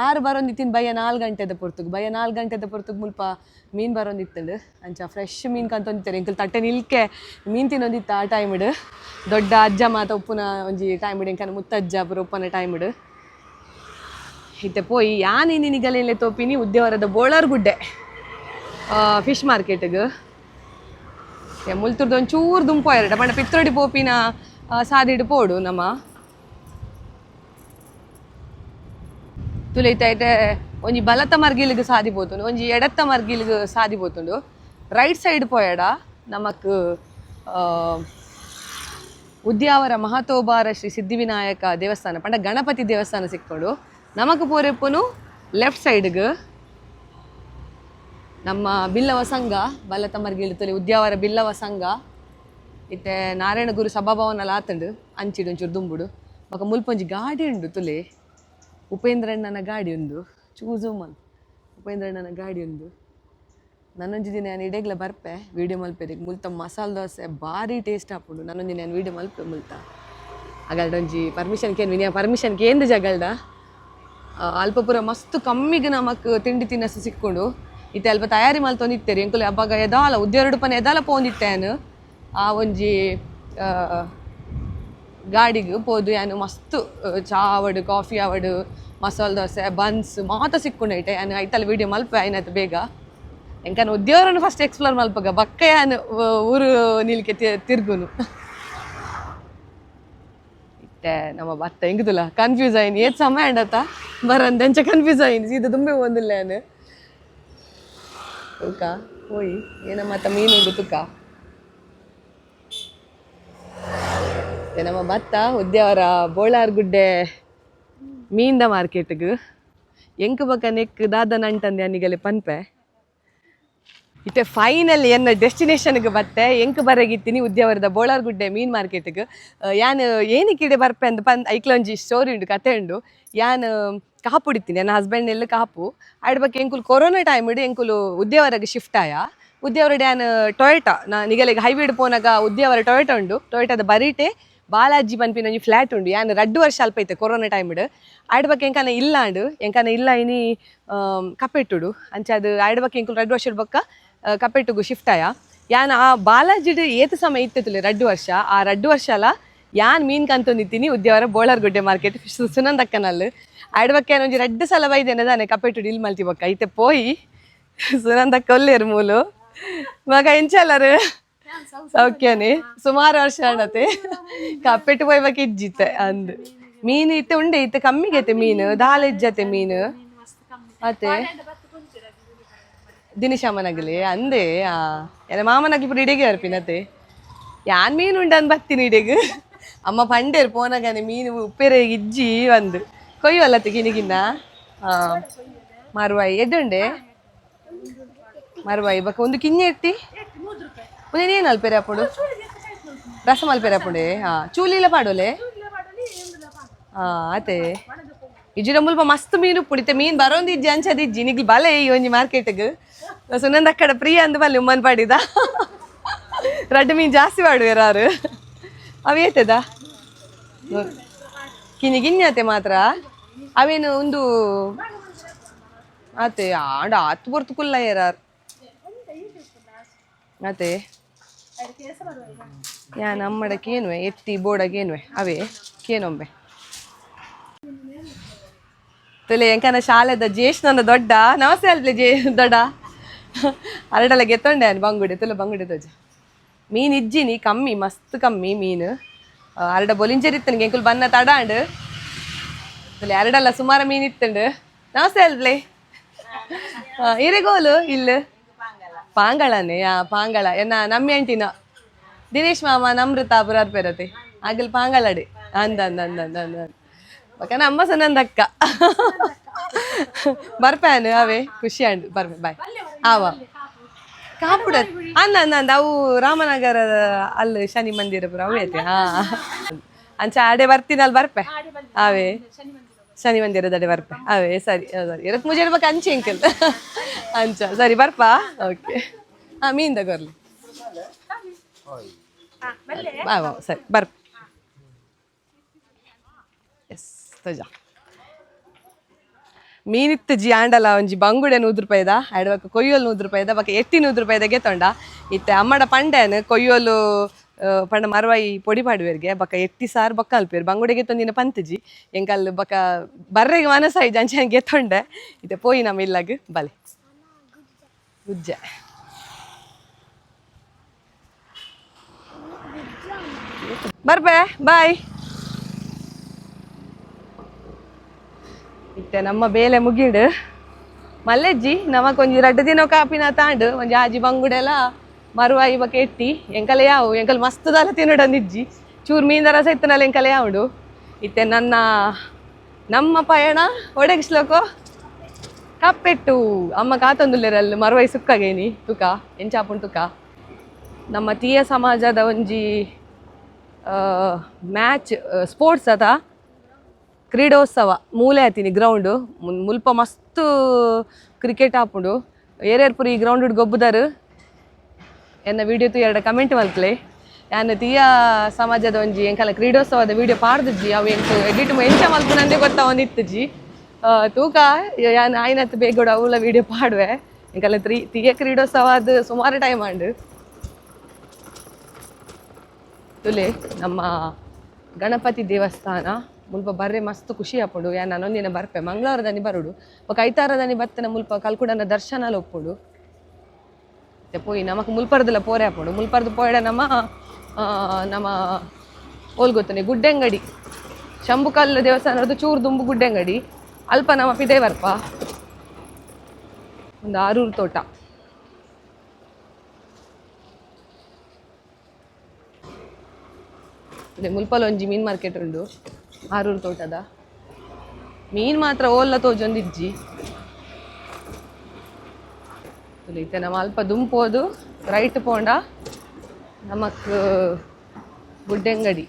ಆರು ಬರೋಂದಿತ್ತೀನಿ ಬಯ್ಯ 4 ಗಂಟೆದ ಪೊರ್ತುಗು. ಬಯ್ಯ 4 ಗಂಟೆದ ಪೊರ್ತುಗು ಮುಲ್ಪ ಮೀನು ಬರೋಂದಿತ್ತಂಡು. ಅಂಚ ಫ್ರೆಶ್ ಮೀನು ಕಂತೊಂದಿತ್ತಾರೆ. ಎಂಕಲ್ ತಟ್ಟೆ ನಿಲ್ಕೆ ಮೀನು ತಿನ್ನೊಂದಿತ್ತು ಆ ಟೈಮಿಡ್. ದೊಡ್ಡ ಅಜ್ಜ ಮಾತ ಉಪ್ಪುನ ಒಂಜಿ ಟೈಮಿಡ್, ಎಂಕನ ಮುತ್ತಜ್ಜ ಪೂರ ಉಪ್ಪುನ ಟೈಮಿಡ್. ಇತ್ತೆ ಪೋಯಿ ಯಾನ್ ಇನಿ ನಿಗಲೆಲ್ಲ ತೋಪಿನಿ ಉದ್ಯಾವರದ ಬೋಳಾರ್ಗುಡ್ಡೆ ಫಿಶ್ ಮಾರ್ಕೆಟ್ಗೆ. ಮುಲ್ತುರ್ದು ಒಂಚೂರು ದುಂಪು ಆಯ್ರಡ ಪಂಡ ಪಿತ್ರೋಡಿ ಪೋಪಿನ ಸಾದಿಡು ಪೋಡು ನಮ್ಮ. ತುಲೈತ ಐತೆ ಒಂಜಿ ಬಲತ ಮರ್ಗಿಲಿಗೆ ಸಾದಿ ಪೋತುಂಡು, ಒಂಜಿ ಎಡತ್ತ ಮರ್ಗಿಲಿಗೆ ಸಾದಿ ಪೋತುಂಡು. ರೈಟ್ ಸೈಡ್ ಪೋಯಡ ನಮಕ್ ಉದ್ಯಾವರ ಮಹತೋಬಾರ ಶ್ರೀ ಸಿದ್ಧಿವಿನಾಯಕ ದೇವಸ್ಥಾನ ಪಂಡ ಗಣಪತಿ ದೇವಸ್ಥಾನ ಸಿಕ್ಕೊಂಡು. ನಮಕ್ ಪೋರೆಪ್ಪುನು ಲೆಫ್ಟ್ ಸೈಡ್ಗೆ ನಮ್ಮ ಬಿಲ್ಲವ ಸಂಘ ಬಲತ ಮರ್ಗಿಲು ತುಲೆ ಉದ್ಯಾವರ ಬಿಲ್ಲವ ಸಂಘ. ಇತ್ತೆ ನಾರಾಯಣ ಗುರು ಸಭಾಭವನ ಆತಂಡು ಅಂಚಿಡು ಒಂಚೂರು ದುಂಬುಡು. ಬೊಕ ಮುಲ್ಪ ಒಂಜಿ ಗಾಡಿ ಉಂಡು ತುಲೆ. ಉಪೇಂದ್ರಣ್ಣನ ಗಾಡಿ ಉಂದು. ಚೂಸು ಮನ್ ಉಪೇಂದ್ರಣ್ಣನ ಗಾಡಿ ಉಂದು. ನನ್ನೊಂಜಿ ದಿನ ನಾನು ಇಡೇಗ್ಲ ಬರ್ಪೆ ವೀಡಿಯೋ ಮಲ್ಪೆದಿಗೆ. ಮುಲ್ತ ಮಸಾಲೆ ದೋಸೆ ಭಾರಿ ಟೇಸ್ಟ್ ಆಪುಂಡು. ನನ್ನೊಂಜಿ ನಾನು ವೀಡಿಯೋ ಮಲ್ಪೆ ಮುಲ್ತ. ಅಗಲ್ಡ ಒಂಜಿ ಪರ್ಮಿಷನ್ ಕೇನ್ ವಿನಿಯ ಪರ್ಮಿಷನ್ ಕೇಂದ್ರ ಜಗಲ್ಡ. ಅಲ್ಪ ಪೂರ ಮಸ್ತ್ ಕಮ್ಮಿಗೆ ನಮಕ್ ತಿಂಡಿ ತಿನಸು ಸಿಕ್ಕೊಂಡು. ಇತ್ತೆ ಅಲ್ಪ ತಯಾರಿ ಮಲ್ತೊಂದಿತ್ತೇರಿ. ಎಂಕುಲು ಅಬ್ಬಾಗ ಎದಾಲ ಉದ್ಯೋರಡು ಪನ ಎದಾಲ ಪೋಂದಿತ್ತೇನು ಆ ಒಂಜಿ ಗಾಡಿಗೆ ಪೋದು. ಯಾನು ಮಸ್ತ್ ಚಾ ಆವಡು, ಕಾಫಿ ಆವಡು, ಮಸಾಲೆ ದೋಸೆ, ಬನ್ಸ್ ಮಾತ ಸಿಕ್ಕೊಂಡು ಐಟೆ. ಯಾನು ಐತಲ್ಲ ವೀಡಿಯೋ ಮಲ್ಪೆ ಆಯ್ನಾತ್ ಬೇಗ. ಎಂಕನ ಉದ್ಯೋರನ್ನು ಫಸ್ಟ್ ಎಕ್ಸ್ಪ್ಲೋರ್ ಮಲ್ಪಗ ಬಕ್ಕ ಯಾನು ಊರು ನಿಲ್ಕೆ ತಿರ್ಗುನು. ಇತ್ತೆ ನಮ್ಮ ಭತ್ತ ಎಂಗುದಿಲ್ಲ ಕನ್ಫ್ಯೂಸ್ ಆಯ್ನಿ. ಏತ್ ಸಮಯ ಅಂಡತ್ತ ಬರಂದ ಎಂಚ ಕನ್ಫ್ಯೂಸ್ ಆಯ್ನಿ. ಸೀದಾ ತುಂಬೆ ಒಂದಿಲ್ಲ ಯಾನು. ತುಕ ಹೋಯ್ ಏನ ಮತ್ತ ಮೀನು ಉಂಡು ತುಕ. ನಮ್ಮ ಭತ್ತ ಉದ್ಯಾವರ ಬೋಳಾರ್ಗುಡ್ಡೆ ಮೀನ್ದ ಮಾರ್ಕೆಟ್ಗ್. ಎಂಕ್ ಬೊಕ ನೆಕ್ ದಾದ ನಂಟಂದೆ ಅನಿಗಲೆ ಪನ್ಪೆ. ಇತ್ತೆ ಫೈನಲ್ ಎನ್ನ ಡೆಸ್ಟಿನೇಷನ್ಗೆ ಬತ್ತೆ. ಎಂಕ್ ಬರಗಿತ್ತೀನಿ ಉದ್ಯಾವರದ ಬೋಳಾರ್ಗುಡ್ಡೆ ಮೀನ್ ಮಾರ್ಕೆಟ್ಗೆ. ಯಾನ್ ಏನಕ್ಕೆ ಬರ್ಪೆ ಅಂದ್ ಪನ್ ಐಕ್ಲ ಒಂಜಿ ಸ್ಟೋರಿ ಉಂಡು, ಕತೆ ಉಂಡು. ಯಾನ್ ಕಾಪುಡಿತ್ತೀನಿ, ನನ್ನ ಹಸ್ಬೆಂಡ್ ಎಲ್ಲ ಕಾಪು. ಆಯ್ಡ್ ಬೊಕ ಎಂಕುಲು ಕೊರೋನಾ ಟೈಮ್ ಇಡು ಎಂಕುಲು ಉದ್ಯಾವರಗ್ ಶಿಫ್ಟ್ ಆಯ. ಉದ್ಯಾವರಡ್ ಯಾನ್ ಟೊಯೋಟಾ ನಾ ನಿಗಲೆಗ್ ಹೈವೇಡ್ ಪೋನಾಗ ಉದ್ಯಾವರ ಟೊಯೋಟಾ ಉಂಡು. ಟೊಯೋಟಾದ ಬರೀಟೆ ಬಾಲಾಜಿ ಪನ್ಪಿನ ಒಂಜಿ ಫ್ಲಾಟ್ ಉಂಡು. ಯಾನ್ 2 ವರ್ಷ ಅಲ್ಪ ಇತ್ತೆ ಕೊರೋನಾ ಟೈಮ್ ಇಡು. ಆಯ್ಡ್ ಬೊಕ ಎಂಕನ ಇಲ್ಲಾಂಡು ಎಂಕನ ಇಲ್ಲ ಇನಿ ಕಪೆಟ್ಟುಡು. ಅಂಚ ಅದು ಆಯ್ಡ್ ಬೊಕ ಎಂಕುಲು 2 ವರ್ಷದ ಬೊಕ್ಕ ಕಪೆಟ್ಟುಗು ಶಿಫ್ಟ್ ಆಯ. ಯಾನ್ ಆ ಬಾಲಾಜಿಡ್ ಏತ್ ಸಮಯ ಇತ್ತಿತ್ತುಲೆ 2 ವರ್ಷ. ಆ 2 ವರ್ಷ ಅಲ ಯಾನ್ ಮೀನ್ ಕಂತೊಂದಿತ್ತೀನಿ ಉದ್ಯಾವರ ಬೋಳಾರ್ಗುಡ್ಡೆ ಮಾರ್ಕೆಟ್ ಸುನಂದಕ್ಕನಲ್ಲು. ಆಡ್ಬಕ್ಕೆ ಒಂಜಿ ರಡ್ಡ್ ಸಲ ಬೈದೇನೆ ದಾನೆ ಕಪ್ಪೆಟ್ಟು ಡೀಲ್ ಮಲ್ತಿ ಬೊಕ್ಕ ಇತ್ತೆ ಪೋಯಿ. ಸುನಂದಕ್ಕ ಒಲ್ಲೇರು ಮೂಲು ಮಗ ಎಂಚಲ್ಲರು ಸೌಖ್ಯನೇ? ಸುಮಾರು ವರ್ಷ ಆಂಡತೆ ಕಪ್ಪೆಟ್ಟು ಪೋಯ್ಬಕ್ ಇಜ್ಜಿತ್ತೆ ಅಂದ್. ಮೀನು ಇತ್ತೆ ಉಂಡೆ, ಇತ್ತೆ ಕಮ್ಮಿಗೈತೆ ಮೀನು, ದಾಲ ಇಜ್ಜತೆ ಮೀನು. ಅತೆ ದಿನಶಾಮನಗಲಿ ಅಂದೆ. ಆ ಎನ್ನ ಮಾಮನಗ್ಲಿ ಪೂರ ಇಡೆಗೆ ಅರ್ಪಿನತೆ. ಯಾನ್ ಮೀನು ಉಂಡನ್ ಬತ್ತೀನಿ ಇಡೆಗ್. ಅಮ್ಮ ಪಂಡೇರು ಪೋನಗನೆ ಮೀನು ಉಪ್ಪೆರೆ ಇಜ್ಜಿ ಒಂದು ಕೊಯ್ಯುವಲ್ಲತ್ತೆ ಗಿನಿಗಿನ್ನ. ಹಾ, ಮರುವಾಯಿ ಎಡ್ಡುಂಡೆ ಮರುವಾಯಿ. ಬೊಕ ಒಂದು ಕಿನ್ನಿ ಎತ್ತಿ ಒಂದೇನು ಏನು ಅಲ್ಪೆರೆ ಅಪ್ಪುಡು ರಸ ಮಲ್ಪೆರೆ ಅಪ್ಪುಡೆ. ಹಾ, ಚೂಲಿಲ ಪಾಡೋಲೆ. ಹಾ, ಅತೆ ಇಜ್ಜಿಡ ಮುಲ್ಪ ಮಸ್ತ್ ಮೀನು ಪುಡಿತೆ. ಮೀನ್ ಬರೋಂದು ಇಜ್ಜಿ, ಅಂಚದ ಇಜ್ಜಿ. ನಿಗ್ಲು ಬಲೆ ಈ ಒಂಜಿ ಮಾರ್ಕೆಟ್ಗ್. ಸುನಂದ ಅಕ್ಕಡ ಪ್ರಿಯ ಅಂದ್ ಬಲ್ಲೆ ಉಮ್ಮನ್ ಪಾಡಿದ ರಡ್ಡ್ ಮೀನ್ ಜಾಸ್ತಿ ಪಾಡುವೆರಾರು. ಅವು ಏತದ? ಕಿನ್ನಿ ಗಿನ್ನಿ ಅತೆ ಮಾತ್ರ. ಅವೇನು ಒಂದು ಅತೆ ಆಂಡ ಆತ್ ಪೊರ್ತು ಕುಲ್ಲ ಏರಾರ್ ಅತೆ. ಯಾ ನಮ್ಮಡ ಕೇನುವೆ ಎತ್ತಿ ಬೋಡ ಕೇನುವೆ ಅವೇ ಕೇನೊಂಬೆ ತುಲೆ. ಎಂಕನ ಶಾಲೆದ ಜ್ಯೇಷ್ಠನ ದೊಡ್ಡ. ನಮಸ್ತೆ ಅಲ್ಪ್ಲೆ ಜೇ ದೊಡ್ಡ. ಅರಡಲ ಗೆತ್ತೊಂಡೆ ಅನ್ ಬಂಗುಡೆ. ತುಲೆ ಬಂಗುಡೆ ತೋಜ. ಮೀನ್ ಇಜ್ಜಿನಿ, ಕಮ್ಮಿ, ಮಸ್ತ್ ಕಮ್ಮಿ ಮೀನು. ಅರಡ ಬೊಲಿಂಜೆರಿತ್ತನಿಗೆ ಎಂಕುಲು ಬನ್ನ ತಡಾಂಡ್. ತುಲೆ ಅರಡಲ್ಲ ಸುಮಾರು ಮೀನ್ ಇತ್ತಂಡು. ನಮಸ್ತೆ ಅಲ್ಪ್ಲೆ. ಇರೆಗೋಲು ಇಲ್ಲ ಪಾಂಗಳನೆ. ಆ ಪಾಂಗಳ ಎನ್ನ ನಮ್ಮಿ ಅಂಟಿನ ದಿನೇಶ್ ಮಾಮ ನಮೃತ ಪುರಾರ್ ಪೆರತೆ ಆಗಲ್ ಪಾಂಗಳಡೆ ಅಂದ ಅಂದ ಅಂದ ಅಂದ ಅಂದ ಬಕ ನಮ್ಮ ಸುನಂದಕ್ಕ ಬರ್ಪ್ಯಾನು. ಅವೇ ಖುಷಿ ಅಂಡ್ ಬರ್ಪೆ. ಬಾಯ್. ಆವ ಕಾಪುಡ ಅಂದ ಅಂದ ಅಂದ. ಅವು ರಾಮನಗರ ಅಲ್ಲಿ ಶನಿ ಮಂದಿರ ಪುರ ಅವೇ ಐತೆ. ಹಾ, ಅಂಚ ಆಡೆ ಬರ್ತೀನಿ, ಅಲ್ಲಿ ಬರ್ಪೆ. ಅವೇ ಶನಿ ಮಂದಿರದಡೆ ಬರ್ಪೆ. ಅವೇ ಸರಿ ಸರಿ. ಇರತ್ ಮುಜೆ ಇರ್ಬೇಕು ಅಂಚೆ ಅಂಕಲ್ ಅಂಚ. ಸರಿ, ಬರ್ಪಾ. ಓಕೆ. ಹಾ, ಮೀನ್ ತಗೊರ್ಲಿ. ಬಾ ಬಾ. ಸರಿ, ಬರ್ಪ. ಎಸ್ ತೋಜ. ಮೀನಿತ್ತು ಜಿ ಆಂಡಲ ಒಂಜಿ ಬಂಗುಡೆ 100 ರೂಪಾಯಿದ, ಆಡ್ಬಕ ಕೊಯ್ಯೋಲು 100 ರೂಪಾಯಿದ, ಬೊಕ ಎಟ್ಟಿ 100 ರೂಪಾಯಿದ ಗೆತ್ತೊಂಡ. ಇತ್ತೆ ಅಮ್ಮಡ ಪಂಡೆನ್ ಕೊಯ್ಯೋಲು ಪಂಡ ಮರವಾಯಿ ಪೊಡಿ ಪಾಡುವೆರ್ಗೆ, ಬೊಕ ಎಟ್ಟಿ ಸಾರು ಬೊಕ್ಕ ಅಲ್ಪೇರು. ಬಂಗುಡೆ ಗೆತ್ತೊಂದಿನ ಪಂತುಜಿ ಎಂಕಲ್. ಬೊಕ ಬರ್ರೆಗೆ ಮನಸ್ಸಾಯ್ಜಿ, ಅಂಚೆ ಗೆತ್ತೊಂಡೆ. ಇತ್ತೆ ಪೋಯಿ ನಮ್ಮ ಇಲ್ಲಗ್ ಬಲೆ. ಗುಜ್ಜೆ ಬರ್ಬೆ. ಬಾಯ್. ಇತ್ತೆ ನಮ್ಮ ಬೇಲೆ ಮುಗಿಡು ಮಲ್ಲೆಜ್ಜಿ. ನಮಕ್ ಒಂಜಿ ರಡ್ಡ್ ದಿನ ಕಾಪಿನ ತಾಂಡು. ಒಂಜಿ ಆಜಿ ಬಂಗುಡೆಲ ಮರುವಾಯಿ ಬೊಕ ಎಟ್ಟಿ. ಎಂಕಲೆ ಯಾವು ಎಂಕಲ್ ಮಸ್ತ್ ದಾಲ ತಿನ್ನಡಂದಿಜ್ಜಿ. ಚೂರು ಮೀನ್ದ ರಸ ಇತ್ತನಲ್ಲ ಎಂಕಲೆ ಯಾವುಡು. ಇತ್ತೆ ನನ್ನ ನಮ್ಮ ಪಯಣ ಒಡೆಗ್ ಶ್ಲೋಕೋ ಕಪ್ಪೆಟ್ಟು. ಅಮ್ಮ ಕಾತೊಂದುಲ್ಲೆರ್ ಮರುವಾಯಿ ಸುಕ್ಕಗೇನಿ ತುಕ ಎಂಚಾಪುಂಡು ತುಕ. ನಮ್ಮ ತೀಯ ಸಮಾಜದ ಒಂಜಿ ಮ್ಯಾಚ್ ಸ್ಪೋರ್ಟ್ಸ್ ಅದ ಕ್ರೀಡೋತ್ಸವ ಮೂಲೆ ಆತೀನಿ ಗ್ರೌಂಡ್ ಮುಲ್ಪ. ಮಸ್ತ್ ಕ್ರಿಕೆಟ್ ಆಪುಂಡು. ಏರೇರ್ ಪೂರ ಈ ಗ್ರೌಂಡ್ ಗೊಬ್ಬುದಾರು ಎನ್ನ ವಿಡಿಯೋ ತೂ ಎರಡು ಕಮೆಂಟ್ ಮಲ್ಪಲೆ. ಯಾನ್ ತೀಯ ಸಮಾಜದ ಒಂಜಿ ಎಂಕಲ ಕ್ರೀಡೋತ್ಸವದ ವಿಡಿಯೋ ಪಾಡ್ದುಜಿ. ಅವು ಎಂಕ್ ಎಡಿಟ್ ಎಂಚ ಮಲ್ಪುನಂದೇ ಗೊತ್ತಾವೊಂದಿತ್ತುಜಿ. ತೂಕ ಯಾನ್ ಆಯ್ನತ್ ಬೇಗೋಡು ಅವುಲ ವಿಡಿಯೋ ಪಾಡುವೆ. ಎಂಕಲ ತ್ರೀ ತೀಯ ಕ್ರೀಡೋತ್ಸವ ಅದು ಸುಮಾರು ಟೈಮ್ ಆಂಡ್. ತುಲೆ ನಮ್ಮ ಗಣಪತಿ ದೇವಸ್ಥಾನ ಮುಲ್ಪ ಬರ್ರೆ ಮಸ್ತ್ ಖುಷಿ ಆಪುಂಡು. ಯಾನ್ ನನೊಂದಿನ ಬರ್ಪೆ. ಮಂಗಳವಾರದಾನಿ ಬರೋಡು, ಬೊಕ ಐತಾರದಾನಿ ಬತ್ತನ ಮುಲ್ಪ ಕಲ್ಕುಡನ ದರ್ಶನ ಒಪ್ಪುಂಡು. ಪೋಯಿ ನಮಕ್ ಮುಲ್ಪರ್ದಲ ಪೋರೆ ಆಪುಂಡು. ಮುಲ್ಪರ್ದು ಪೋಯಡ ನಮ್ಮ ನಮ್ಮ ಓಲ್ ಗೊತ್ತನೆ ಗುಡ್ಡೆಂಗಡಿ ಶಂಭುಕಲ್ಲು ದೇವಸ್ಥಾನದ ಚೂರು ದುಂಬು ಗುಡ್ಡೆಂಗಡಿ. ಅಲ್ಪ ನಮ್ಮ ಪಿದೆ ಬರ್ಪ. ಒಂದು ಆರೂರು ತೋಟ. ಮುಲ್ಪಲ ಒಂಜಿ ಮೀನ್ ಮಾರ್ಕೆಟ್ ಉಂಡು ಆರೂರು ತೋಟದ. ಮೀನ್ ಮಾತ್ರ ಓಲ್ಲ ತೋಜೊಂದಿಜ್ಜಿ. ಇತ್ತೆ ನಮ್ಮ ಅಲ್ಪ ದುಂಪೋದು ರೈಟ್ ಪೋಂಡ ನಮಕ್ ಗುಡ್ಡೆಂಗಡಿ.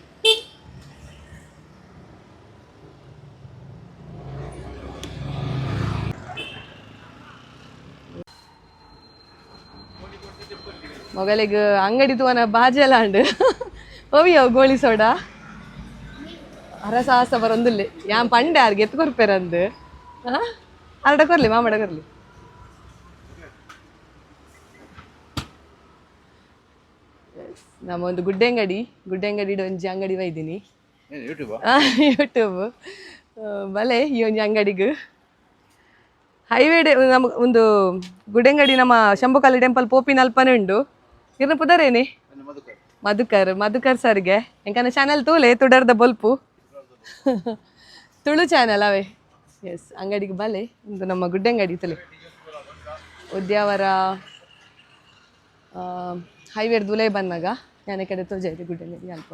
ಮೊಗಲಿಗೆ ಅಂಗಡಿ ತೂವನ ಬಾಜೆಲ ಉಂಡು. ಓವಿಯೋ ಗೋಳಿ ಸೋಡಾ ಅರಸಾಸ ಬರೊಂದುಲ್ಲೆ. ಯಾನ್ ಪಂಡೆ ಆರ್ಗೆ ಎತ್ತು ಕೊರ್ಪೆರಂದು. ಅರಡ ಕೊರ್ಲಿ, ಮಾಮಡ ಕೊರ್ಲಿ. ನಮ್ಮ ಒಂದು ಗುಡ್ಡೆಂಗಡಿ, ಗುಡ್ಡೆಂಗಡಿ ಒಂಜಿ ಅಂಗಡಿ ಬೈದಿನಿ. ಯೂಟ್ಯೂಬ್. ಬಲೆ ಈ ಒಂಜಿ ಅಂಗಡಿಗೆ. ಹೈವೇಡೆ ನಮ್ಮ ಒಂದು ಗುಡೆಂಗಡಿ, ನಮ್ಮ ಶಂಭುಕಾಲಿ ಟೆಂಪಲ್ ಪೋಪಿನ ಅಲ್ಪನೆ ಉಂಡು. ಇರ್ನ ಪುದರೇನೆ? ಮಧುಕರ್. ಮಧುಕರ್ ಸರ್ಗೆ ಎಂಕನ ಚಾನಲ್ ತೂಲೆ, ತುಡರ್ದ ಬೊಲ್ಪು ತುಳು ಚಾನಲ್ ಅವೇ. ಎಸ್, ಅಂಗಡಿಗೆ ಬಲೆ. ಒಂದು ನಮ್ಮ ಗುಡ್ಡೆಂಗಡಿ ತುಲೆ, ಉದ್ಯಾವರ ಹೈವೇ ದುಲೈ ಬಂದಾಗ ಯಾನೆ ಕಡೆ ತೋಜಾಯ್ತು ಗುಡ್ಡೆಂಗಡಿ. ಅಲ್ಪ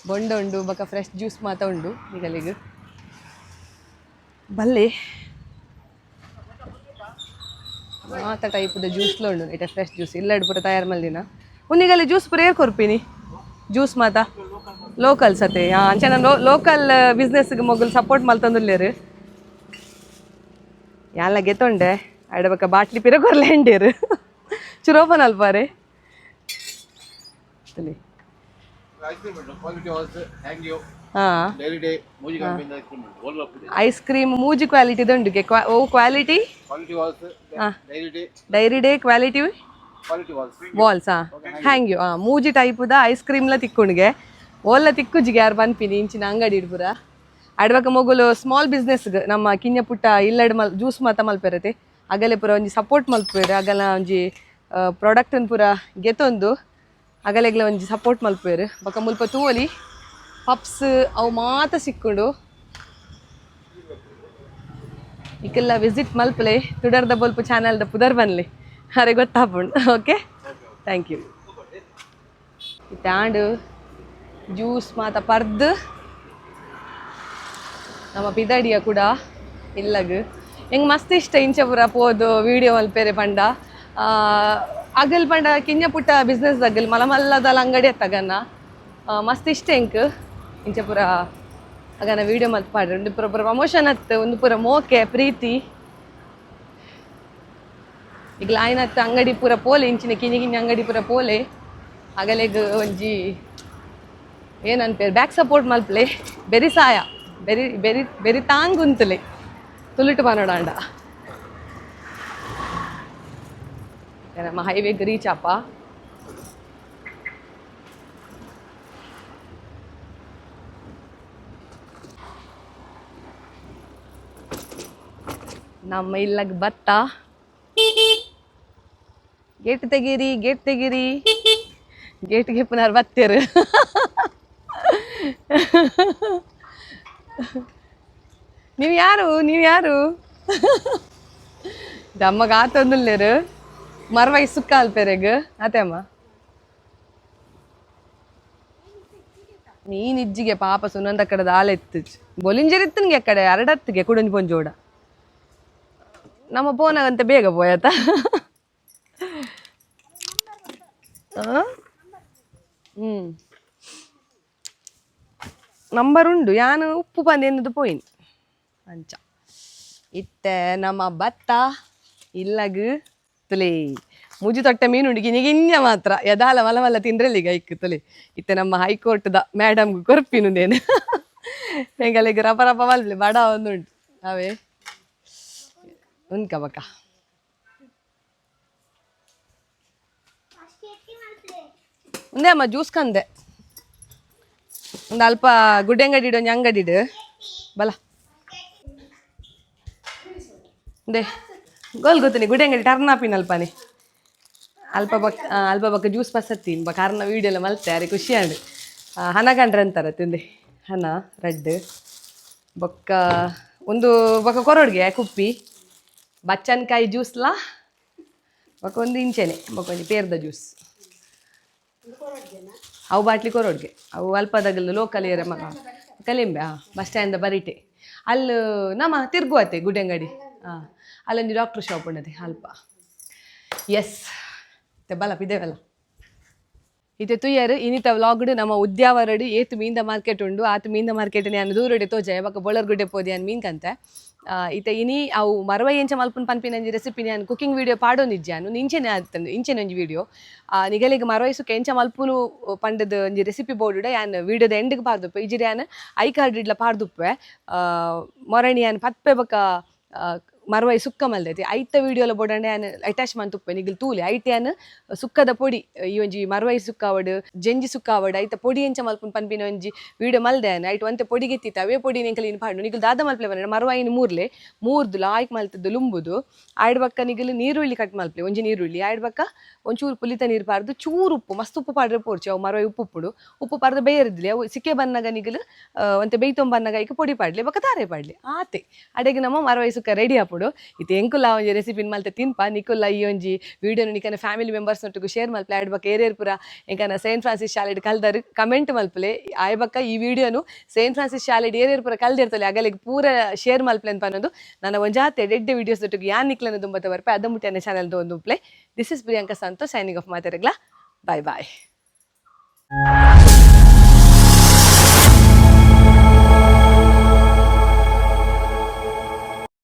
ಬೊಂಡ ಉಂಡು, ಬೊಕ ಫ್ರೆಶ್ ಜ್ಯೂಸ್ ಮಾತ ಉಂಡು. ನಿಗಲಿಗೆ ಬಲ್ಲೆ, ಮಾತ ಟೈಪ್ದ ಜ್ಯೂಸ್ಲ ಉಂಡು. ಇಟ ಫ್ರೆಶ್ ಜ್ಯೂಸ್ ಇಲ್ಲಡ್ ಪೂರ ತಯಾರು ಮಲ್ದಿನ. ಉನ್ನಿಗಲ್ಲಿ ಜ್ಯೂಸ್ ಪೂರ ಏರ್ ಕೊರ್ಪಿನಿ? ಜ್ಯೂಸ್ ಮಾತ ಲೋಕಲ್ ಸತೆ. ಹಾಂ, ಅಂಚನ ಲೋಕಲ್ ಬಿಸ್ನೆಸ್ಗೆ ಮೊಗಲು ಸಪೋರ್ಟ್ ಮಲ್ತೊಂದುಲ್ಲೇರು. ಯಾನ್ಲ ಗೆತೊಂಡೆ. ಅಡ ಬೊಕ ಬಾಟ್ಲಿ ಪಿರ ಕೊರ್ಲೆ ಎಂಡೇರು. ಚುರು ಓಪನ್ ಅಲ್ಪಾರೆ ತುಲಿ. ಕ್ವಾಲಿಟಿ ವಾಲ್ಸ್ ಹ್ಯಾಂಗ್ you ಹಾಂ. ಡೈಲಿ ಡೇ ಮೂಜಿ ಕಂಪನಿ ಐಸ್ ಕ್ರೀಮ್ ಉಂಟು. ಐಸ್ ಕ್ರೀಮ್ ಮೂಜಿ ಕ್ವಾಲಿಟಿ ಉಂಡು. Oh quality? Quality walls, dairy day. Dairy day, quality. Quality walls. Walls, ಹಾಂ, ಹ್ಯಾಂಗ್ you. ಹಾಂ, ಮೂಜಿ ಟೈಪುದ ಐಸ್ ಕ್ರೀಮ್ಲ ತಿಕ್ಕುಂಡ್ಗೆ. ಓಲ್ಲ ತಿಕ್ಕುಜಿಗೆ ಯಾರು ಪನ್ಪಿನಿ ಇಂಚಿನ ಅಂಗಡಿ ಇಡ್ಪುರ. ಅಡ್ಬಕ ಮೊಗುಲು ಸ್ಮಾಲ್ ಬಿಸ್ನೆಸ್, ನಮ್ಮ ಕಿನ್ಯ ಪುಟ್ಟ ಇಲ್ಲಡ್ ಮಲ್ ಜ್ಯೂಸ್ ಮಾತ ಮಲ್ಪೆರತೆ. ಅಗಲೆ ಪೂರ ಒಂಜಿ ಸಪೋರ್ಟ್ ಮಲ್ಪುವೆರ್. ಅಗಲ ಒಂಜಿ ಪ್ರಾಡಕ್ಟ್ ಪೂರ ಗೆತೊಂದು ಅಗಲೆಗ್ಲ ಒಂಜಿ ಸಪೋರ್ಟ್ ಮಲ್ಪುವೆರ್. ಬೊಕ ಮುಲ್ಪ ತೂವೊಲಿ, ಪಪ್ಸ್ ಅವು ಮಾತ ಸಿಕ್ಕುಂಡು. ಇಕ್ಕೆಲ್ಲ ವಿಸಿಟ್ ಮಲ್ಪಲೆ. ತುಡರ್ದ ಬೊಲ್ಪು ಚಾನಲ್ದ ಪುದರ್ ಬನ್ಲಿ, ಅರೆ ಗೊತ್ತಾಪುಂಡು. Okay, thank you. ಇತ್ತಾಂಡು ಜ್ಯೂಸ್ ಮಾತ ಪರ್ದು ನಮ್ಮ ಪಿದಡಿಯ ಕೂಡ ಇಲ್ಲಗ್. ಎಂಗ್ ಮಸ್ತ್ ಇಷ್ಟ ಇಂಚ ಪೂರ ಪೋದು ವೀಡಿಯೋ ಮಲ್ಪೆರೆ ಪಂಡ. ಅಗಲ್ ಪಂಡ ಕಿನ್ಯ ಪುಟ್ಟ ಬಿಸ್ನೆಸ್ ಅಗಲ್ ಮಲ್ಲ ಮಲ್ಲದಲ ಅಂಗಡಿ ಅತ್ತಗನ್ನ. ಮಸ್ತ್ ಇಷ್ಟ ಎಂಕ್ ಇಂಚ ಪೂರ ಅಗನ ವೀಡಿಯೋ ಮಲ್ತ್ ಪಾಡ್ರೆ. ಒಂದು ಪೂರ ಪೂರ ಪ್ರಮೋಷನ್ ಅತ್ತು, ಒಂದು ಪೂರ ಮೋಕೆ ಪ್ರೀತಿ. ಈಗ ಆಯ್ನತ್ತ ಅಂಗಡಿ ಪೂರ ಪೋಲೆ, ಇಂಚಿನ ಕಿನ್ಯ ಕಿನ್ಯ ಅಂಗಡಿ ಪೂರ ಪೋಲೆ. ಅಗಲೆಗ್ ಒಂಜಿ ಏನನ್ಪೇರು, ಬ್ಯಾಕ್ ಸಪೋರ್ಟ್ ಮಲ್ಪಲೆ. ಬೆರಿ ಸಾಯ, ಬೆರಿ ಬೆರಿ ಬೆರಿ ತಾಂಗ್ ಉಂತಲೆ ತುಲಿಟು ಪನೋಡಾಂಡ. ನಮ್ಮ ಹೈವೇಗೆ ರೀಚ್ ಆಪ. ನಮ್ಮ ಇಲ್ಲಗ್ ಬತ್ತ. ಗೇಟ್ ತೆಗೀರಿ, ಗೇಟ್ ತೆಗೀರಿ. ಗೇಟ್ಗೆ ಪುನರ್ ಬತ್ತೇರು. ನೀವು ಯಾರು? ನೀವು ಯಾರು? ಅಮ್ಮಗ ಆತೊಂದುಲ್ಲೇರು. ಮರ್ವೈ ಸುಕ್ಕ ಅಲ್ಪೆರೆಗ್ ಅತ್ತೆ ಅಮ್ಮ. ಮೀನ್ ಇಜ್ಜಿಗೆ ಪಾಪ. ಸುನಂದ ಕಡೆ ದಾಲ ಎತ್ತು ಬೊಲಿಂಜರಿತ್ತನ್ಗೆ ಕಡೆ ಅರಡತ್ತಿಗೆ ಕುಡಂಜಿ ಪೊಂಜೋಡ. ನಮ್ಮ ಪೋನಾಗಂತ ಬೇಗ ಪೋಯತ. ಹ್ಞೂ, ನಂಬರ್ ಉಂಡು. ಯಾನು ಉಪ್ಪು ಪಂದೇನದು ಪೋಯಿನ್ ಅಂಚ. ಇತ್ತೆ ನಮ್ಮ ಭತ್ತ ಇಲ್ಲಗ್ ತುಲೆ. ಮುಜಿ ತೊಟ್ಟೆ ಮೀನು ಉಂಡು, ಗಿನಿ ಗಿಂಜ ಮಾತ್ರ. ಯದಾಲ ಮಲ ಮಲ್ಲ ತಿಂದ್ರಲ್ಲಿಗ ಐಕ್ ತುಲೆ. ಇತ್ತೆ ನಮ್ಮ ಹೈಕೋರ್ಟ್ದ ಮೇಡಮ್ಗೆ ಕೊರ್ಪಿನುಂದೇನು. ಎಂಗಲಿಗೆ ರಪ ರಪ ಮಲ್ಪಲೆ, ಬಡ ಒಂದುಂಟು ಅವೇ ಉನ್ಕ ಬಕ್ಕ. ಒಂದೇ ಅಮ್ಮ ಜ್ಯೂಸ್ ಕಂದೆ. ಒಂದು ಅಲ್ಪ ಗುಡ್ಡೆ ಅಂಗಡಿ ಒಂಜಿ ಅಂಗಡಿ ಇಡು ಬಲ. ಒಂದೇ ಗೋಲ್ ಗೊತ್ತಿನಿ. ಗುಡ್ಡೆ ಅಂಗಡಿ ಟರ್ನ್ ಆಪಿನ ಅಲ್ಪನೆ. ಅಲ್ಪ ಬಕ್ ಅಲ್ಪ ಬಕ್ಕ ಜ್ಯೂಸ್ ಪಸತ್ತೀನಿ ಬಕ್ಕ. ಅರ್ನ ವೀಡಿಯೋ ಎಲ್ಲ ಮಲ್ತೆ, ಅರೆ ಖುಷಿ ಆಂಡ್. ಹನ ಕಂಡ್ರೆ ಅಂತಾರೆ ತಿಂದೆ. ಹನ ರಡ್ಡ್ ಬೊಕ್ಕ ಒಂದು ಬೊಕ್ಕ ಕೊರೊಡ್ಗೆ ಕುಪ್ಪಿ ಬಚ್ಚನ್ಕಾಯಿ ಜ್ಯೂಸ್ಲಾ. ಬೊಕ್ಕ ಒಂದು ಇಂಚೆನೆ, ಬೊಕ್ಕ ಒಂಜಿ ಪೇರ್ದ ಜ್ಯೂಸ್. ಅವು ಬಾಟ್ಲಿ ಕೊರೊಡ್ಗೆ. ಅವು ಅಲ್ಪದಾಗಲ್ಲ ಲೋಕಲ್ ಏರ ಮಗ ಕಲಿಂಬೆ. ಹಾಂ, ಬಸ್ ಸ್ಟ್ಯಾಂಡ್ ಬರಿಟೆ. ಅಲ್ಲಿ ನಮ್ಮ ತಿರ್ಗುವತ್ತೆ ಗುಡ್ಡೆ ಅಂಗಡಿ. ಹಾಂ, ಅಲ್ಲೊಂದು ಡಾಕ್ಟ್ರ್ ಶಾಪ್ ಉಂಡತೆ ಅಲ್ಪ. ಎಸ್, ಬಲ ಪಿದೇವಲ್ಲ. ಇತ್ತೆ ತುಯ್ಯರ್ ಇನಿತ ವ್ಲಾಗ್ಡ್ ನಮ್ಮ ಉದ್ಯಾವರಡು ಏತ್ ಮೀನ್ದ ಮಾರ್ಕೆಟ್ ಉಂಡು. ಆತ ಮೀನ್ದ ಮಾರ್ಕೆಟ್ ನಾನು ದೂರಡೆ ತೋಜೆ. ಬೊಕ ಬೊಳರ್ಗುಡ್ಡೆ ಪೋದಿ ಯಾನ್ ಮೀನ್ ಕಂತೆ. ಇತ್ತೆ ಇನಿ ಅವು ಮರವೈ ಎಂಚ ಮಲ್ಪುನ್ ಪನ್ಪಿನ ಒಂಜಿ ರೆಸಿಪಿ ನಾನು ಕುಕಿಂಗ್ ವೀಡಿಯೋ ಪಾಡೊಂದಿಜ್ಜಿ. ಇಂಚೆನೆ ಆತಂದು ಇಂಚೆನೆ ಒಂಜಿ ವೀಡಿಯೋ. ನಿಗಲಿಗೆ ಮರವೈ ಸುಕ್ಕ ಎಂಚ ಮಲ್ಪುನು ಪಂಡದ ಒಂಜಿ ರೆಸಿಪಿ ಬೋರ್ಡುಡ ಯಾನ್ ವೀಡಿಯೋದ ಎಂಡ್ಗ್ ಪಾಡ್ದುಪ್ಪೆ. ಇಜಿರೆ ಯಾನ್ I card ಇಡ್ಲ ಪಾಡ್ದುಪ್ಪೆ. ಮೊರಣಿ ಯಾನ್ ಪತ್ಪೆ ಬೊಕ ಮರ್ವಾಯಿ ಸುಕ್ಕ ಮಲ್ದೈತಿ. ಐತ ವಿಡಿಯೋಲ ಬೋಡಂಡೆ ಯಾನ್ ಅಟ್ಯಾಚ್ ಮಂತುಪ್ಪೆ, ನಿಗಲ್ ತೂಲೆ. ಐಟ್ ಯಾನ್ ಸುಕ್ಕದ ಪೊಡಿ, ಈ ಒಂಜಿ ಮರ್ವಾಯಿ ಸುಕ್ಕ ಆವಡ್, ಜೆಂಜಿ ಸುಕ್ಕ ಆವಡ್, ಐತ ಪೊಡಿ ಎಂಚ ಮಲ್ಪುನ್ ಪನ್ಪಿನ ಒಂಜಿ ವಿಡಿಯೋ ಮಲ್ದೆ ಯಾನ್. ಐಟ್ ಒಂತೆ ಪೊಡಿ ಗೆತ್ತಿತ್ತು, ಅವೇ ಪೊಡಿ ಎಂಕಲ್ ಇನ್ ಪಾಡು. ನಿಗಲ್ ದಾದ ಮಲ್ಪಲೆ ಪಂಡ, ಮರ್ವಾಯಿನ ಮೂರ್ಲೆ ಮೂರ್ದು ಲಾಯ್ಕ್ ಮಲ್ತದ್ದು ಲುಂಬುದು ಆಯ್ಡ್ ಬಕ್ಕ ನಿಗಲ್ ನೀರುಳ್ಳಿ ಕಟ್ ಮಲ್ಪಲೆ, ಒಂಜಿ ನೀರುಳ್ಳಿ ಆಯ್ಡ್ ಬಕ್ಕ ಒಂಚೂರು ಪುಲಿತ ನೀರು ಪಾರ್ದು, ಚೂರು ಉಪ್ಪು, ಮಸ್ತ್ ಉಪ್ಪು ಪಾಡ್ರೆ ಪೋರ್ಚಿ, ಅವು ಮರವಾಯಿ ಉಪ್ಪು ಉಪ್ಪುಡು. ಉಪ್ಪು ಪಾರ್ದು ಬೇಯರಿದ್ಲಿ, ಅವು ಸಿಕ್ಕೆ ಬನ್ನಗ ನಿಗಲು ಒಂತೆ ಬೇಯ್ತೊಂಬ ಬನ್ನಗ ಐಕ್ ಪೊಡಿ ಪಾಡ್ಲಿ, ಬೊಕ್ಕ ತಾರೆ ಪಾಡ್ಲಿ, ಆತೆ. ಅಡೆಗೆ ನಮ್ಮ ಮರವಾಯಿ ಸುಕ್ಕ ರೆಡಿ ಆಪುಡು. ಇತ್ತೆ ಎಂಕುಲ ಒಂಜಿ ರೆಸಿಪಿನ್ ಮಲ್ತೆ ತಿನ್ಪ. ನಿಕುಲ್ಲ ಈ ಒಂಜಿ ವಿಡಿಯೋನು ನಿಕನ ಫ್ಯಾಮಿಲಿ ಮೆಂಬರ್ಸ್ ನೊಟ್ಟುಗು ಶೇರ್ ಮಲ್ಪಲೆ. ಆಯ್ಡ್ ಬೊಕ್ಕ ಏರೇರ್ ಪೂರ ಎಂಕನ ಸೇಂಟ್ ಫ್ರಾನ್ಸಿಸ್ ಶಾಲೆಡ್ ಕಲ್ದಾರ್, ಕಮೆಂಟ್ ಮಲ್ಪಲೆ. ಆಯ್ ಬೊಕ್ಕ ಈ ವಿಡಿಯೋನು ಸೇಂಟ್ ಫ್ರಾನ್ಸಿಸ್ ಶಾಲೆಡ್ ಏರೇರ್ ಪೂರ ಕಲ್ದಿರ್ತಲೆ, ಅಗಲಿಗೆ ಪೂರ ಶೇರ್ ಮಲ್ಪಲೆ ಅಂತ ಅನ್ನೋದು ನನ್ನ ಒಂಜಾತೆ. ಎಡ್ಡೆ ವಿಡಿಯೋಸ್ ಒಟ್ಟಿಗೆ ಯಾನ್ ನಿಕ್ಲನ ದುಂಬತ್ತ ಬರ್ಪೆ. ಅದ ಮುಟ್ಟ ಚಾನಲ್ ಒಂದು play. This is Priyanka Santosh signing off. ಮಾತಾಡಗ್ಲಾ bye bye.